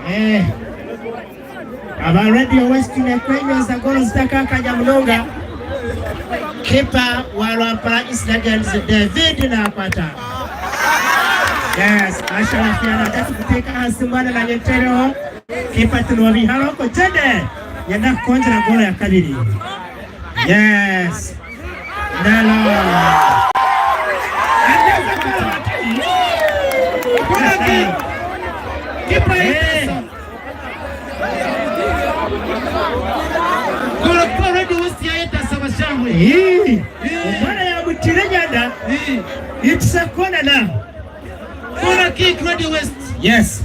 Eh, aba Radio West nekwenyweza golo zitakakanya munonga. Kipa wa Rwampara East Legends David nakwata. Yes, Ashraf yanaja kukuteeka ahansi mwana nanye ntereho. Kipa tinobiharo gyende. Nyenda kukwongyera golo ya kabiri. Yes. Nalo. Kipa yetasa. Goalkeeper Radio West yayetasa abashangwe. Omwana yamutira enyanda. It's a corner now. Corner kick Radio West. Yes.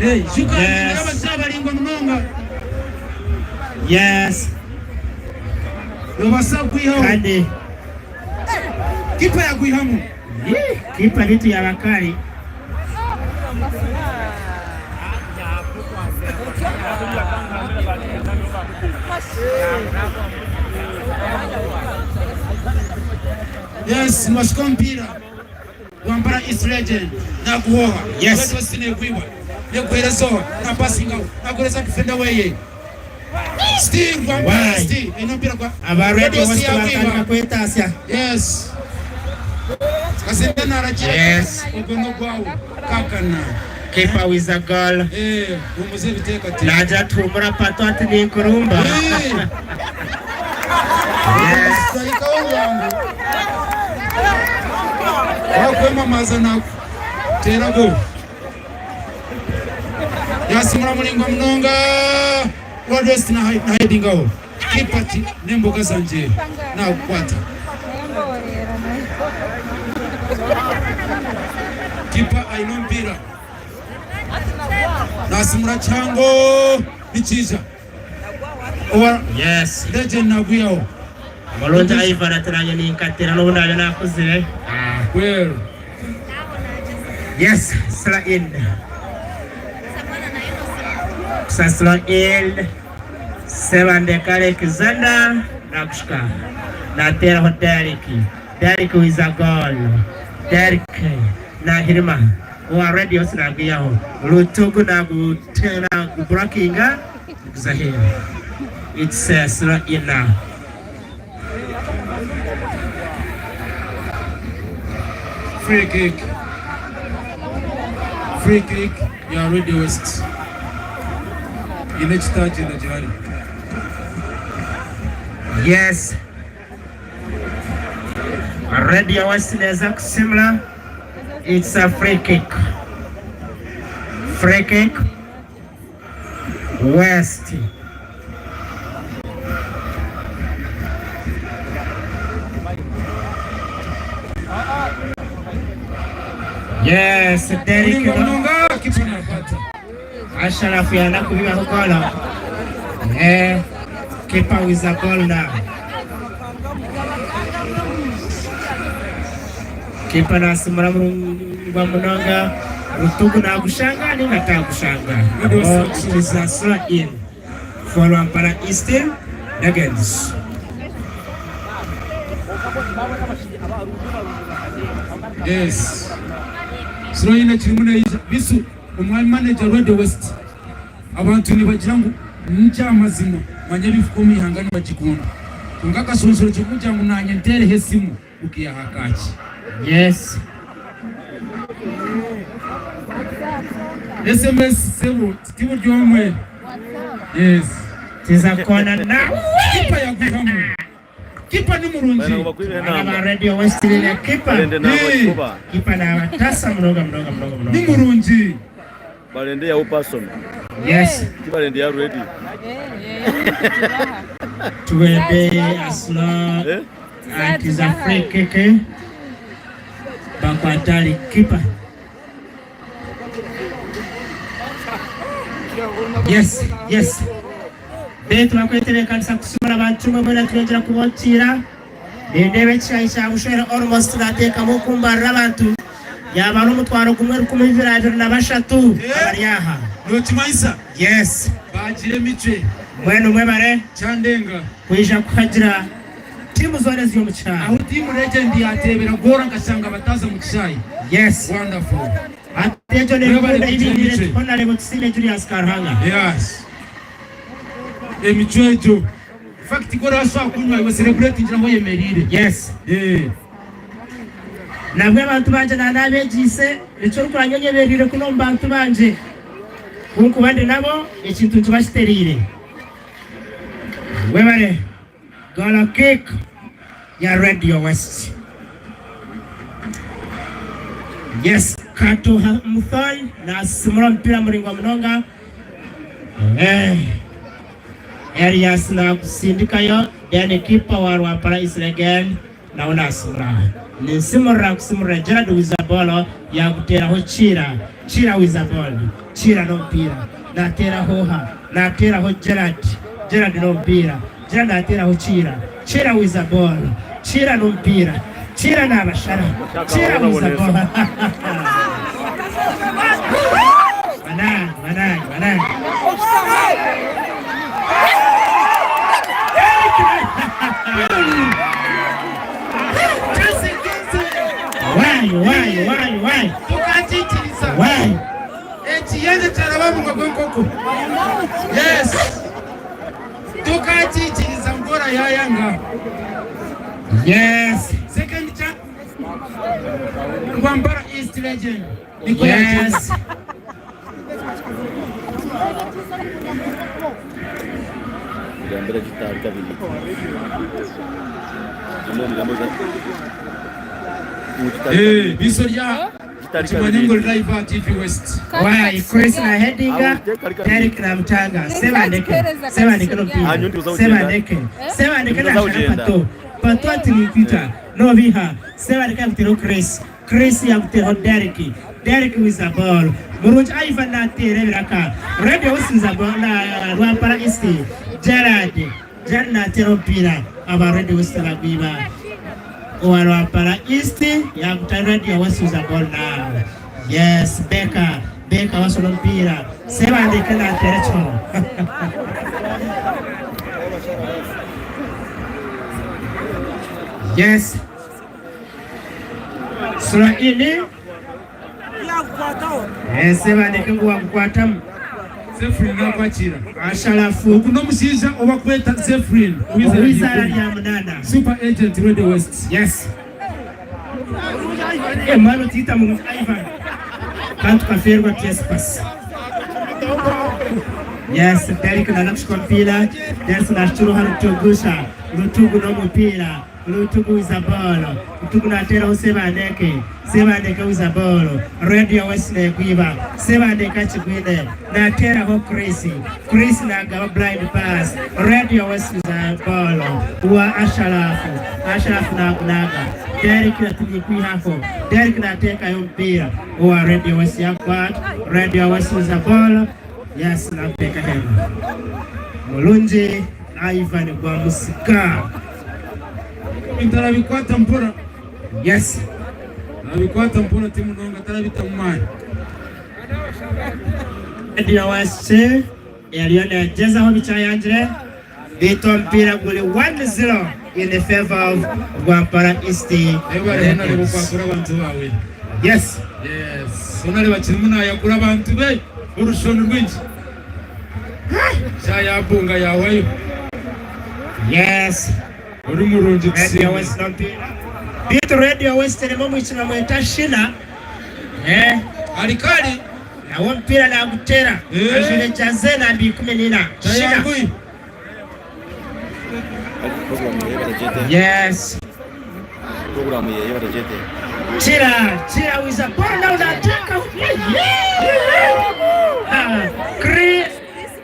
Ijuka Yes. abashaija baraingwa munonga Yes. nobaasa kwihaho Kandi kipa yagwihamu Yee, kipa bitu yabakali. Yes nibashuka omupiira. Rwampara East Legend naguhooha Yes. Radio West negwiwa neguhereza oha napasingaho naguhereza difenda weye Still Rwampara Why? East eine omupiira gwa Aba Radio Radio West West yagwiwa batandika kwetasya. Yes Kasente naragira Yes. ogwo nogwawe kakana Keeper with a goal. Eh, humuza ebiteekateeko Naija tuhumura pato ati ninkurumba. Eh. Yes. Tarikaho bwangu wakwemamaza nakuteera go yasimura muringwa munonga World na headingaho kipa ati n'emboga zangye nakukwata kipa aine omupiira nasimura kihango nikiija Owa Yes. Legend nagwihaho. Mulungi Ivan ati nanye ninkatira n'obu naabe nakuzire. Ah. Well. Yes, Sla in. Sasla in. Sebandeka Alexander nakushika. Nateeraho Derrick. Derrick with a goal. Derrick nahirima. Owa Radios nagwihaho. Rutugu naguburakinga niguza aheeru. It's a throw in. Free kick. Free kick ya Radio West. Eine ekitaagi na gihari. Yes. Radio West neza kusimura. It's a free kick. Free kick. West. Yes, Derrick Muringo munonga kipa nakwata. Ashraf yana kubibaho goal. Eh, keeper with a goal now. Kipa nasimura murungwa munonga Rutugu nagushanga ninga tagushanga. Oh, is a throw in for Rwampara East Dragons. Yes. Throw in ekirimu neija. Bisu omwami manager Radio West. Abantu nibagira ngu n'ekyamazima manya ebifuka omu ihanga nibagikunda. Kwonka akashonshorekye kugira ngu nanye nteereho esimu okaiha kaaki? Yes. SMS sebo ti buri omwe. Yes. Tiza kona nawe. Kipa yagwihamu. Kipa ni murungi. Abaana ba Radio West na kipa. Hey. Kipa nabatasa munonga munonga munonga munonga. Ni murungi. Barende yawe personal. Yes. Tibarende ya ready. Tuwebe asla Eh? anti za free kick. Bakwatari kipa. Yes, yes. Beitu bakwetebeekanisa kusimura abantu mwe mwena turengera kubokiira. Nindeeba ekishaayi kya Bushohera almost naateekamu okumbarira abantu yaaba n'omutwaro gumwe 22,000 abari aha. Nokimanyisa? Yes. Baagira emicwe. Mbwenu mwebare Kyandenga. kwija kuhagira tiimu zoona eziri omu kishaayi. Ahu tiimu Legend yaateebera goora nkashanga bataaza mu kishaayi. Yes. Wonderful. Hati. Egyo ni Mwebale rukundo ei kugira bainiire emicwe. Honarebo Tusiime Julius Karuhanga. Yes. Emicwe egyo. In fact ku orashwa kunywa iwe celebratingira ahu oyemereire. Yes. Eh. Nabwo abantu bangye naanabeegyeise, nikyo orikureeba nyowe nyemereire kunu omu bantu bangye. Ku nkuba ndi nabo, ekintu nikiba kitereire. Webare. Goal kick ya Radio West. Yes, Kato Muthon nasimura omupiira muraingwa munonga. Eh, Elias nagusindikayo then keeper wa Rwampara East again nawe nasimura. Ninsimurira nkusimurira Gerald Wizabolo yaguteraho Kiira. Kiira Wizabolo. Kiira n'omupiira. Nateeraho oha? Nateeraho Gerald. Gerald n'omupiira. Gira nateeraho Kiira. Kiira with the ball. Kiira n'omupiira. Kiira nabashara. Kiira with the ball. Banange, banange, banange. Why, why, why, why? Tukakikiriza. Why? Ekiyanja kyaraba omu munwa gw'enkoko. Yes. Tukakikiriza nkora yayanga. Yes. Second chance. Rwampara East Legend. Niko yagira. Yes. Gambira gitari kabiri. Eh, biso rya Kimanye ngu ori live aha TV West. Why Chris na headinga Derek na mutanga Sebandeke Sebandeke n'omupiira Sebandeke Sebandeke nashara Pato Pato ati ninkwita nobiha Sebandeke yakuteraho Chris Chris yakuteraho Derek Derek with the ball Murungi Ivan nateera ebiraka Radio West with the ball na Rwampara East Gerard Gerard nateera omupiira aba Radio West bagwiba Owa Rwampara East yaguta Radio West with the ball now. Yes, Baker. Baker wasula omupiira. Sebandeke nateera ekihoro. Yes. Sura ini. Eh, Sebandeke ngu wagukwatamu. Zephyrin nakwakira. Asharafu. Ogu n'omushaija ou bakweta Zephyrin Ow'izaara rya Munana. Super agent Radio West. Yes. Eh, mwana otiita murungi Ivan. Kandi tukafeerwa trespass. Yes, Derrick naza kushuka omupiira. Derrick nashukira oha Rutugusha. Rutugu n'omupiira. Rutugu with the ball. Rutugu nateeraho Sebandeke. Sebandeke with the ball. Radio West negwiba. Sebandeke akigwine. Nateeraho Chris. Chris nagaba blind pass. Radio West with the ball. Wa Asharafu. Asharafu nagunaga. Derrick natumye kwihaho. Derrick nateekayo omupiira. Owa Radio West yagukwata. Radio West with the ball. Yes, naguteeka aheeru. Murungi Ivan Gwamusika. Ebintu arabikwata mpora. Yes. Arabikwata mpora ti munonga tarabita mu maani. Radio West eriyo negyezaho bikyayangire beitu omupiira guri 1-0 in favour of Rwampara East Reeba ariho nareeba Legends. oku akura abantu baawe. Yes. Yes. Hoona reeba kirimu naayakura abantu be orushusho ni rwingi. Shaaha yaabunga yaahwayo. Yes. Ori murungi Radio tusiime. West n'omupiira. Beitu Radio West erimu omwishiki bamweta Shina. Eh. Ari kare. Nawe omupiira naguteera. Eh. Ajwaire jaze namba 14. Shina. Tayanguhi. Yes. Programu yeye batagyete. Kira, kira wiza ball now nataka. Ah, Chris,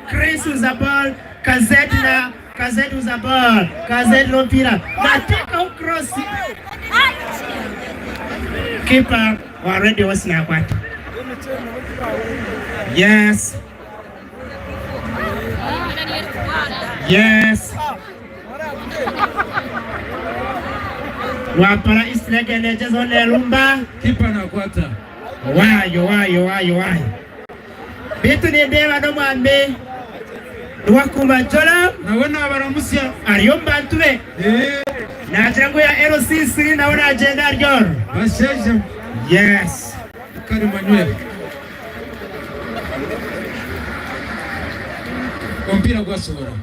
Chris with the ball, Kazed na Kazed with the ball, Kazed n'omupiira natekaho cross. Keeper wa Radio West nakwata. Yes. Yes. Rwampara East Lege negyezaho nerumba. Kipa nakwata. Waayo waayo waayo waayo. Beitu nindeeba n'omwami Rwakuuma Joram Nawe nabaramutsya. ari omu bantu be. Eh. Naagira ngu ya LCC nawe naagyenda ari oru. Bashaija. Yes. Karima nywera. Omupiira gwasohora.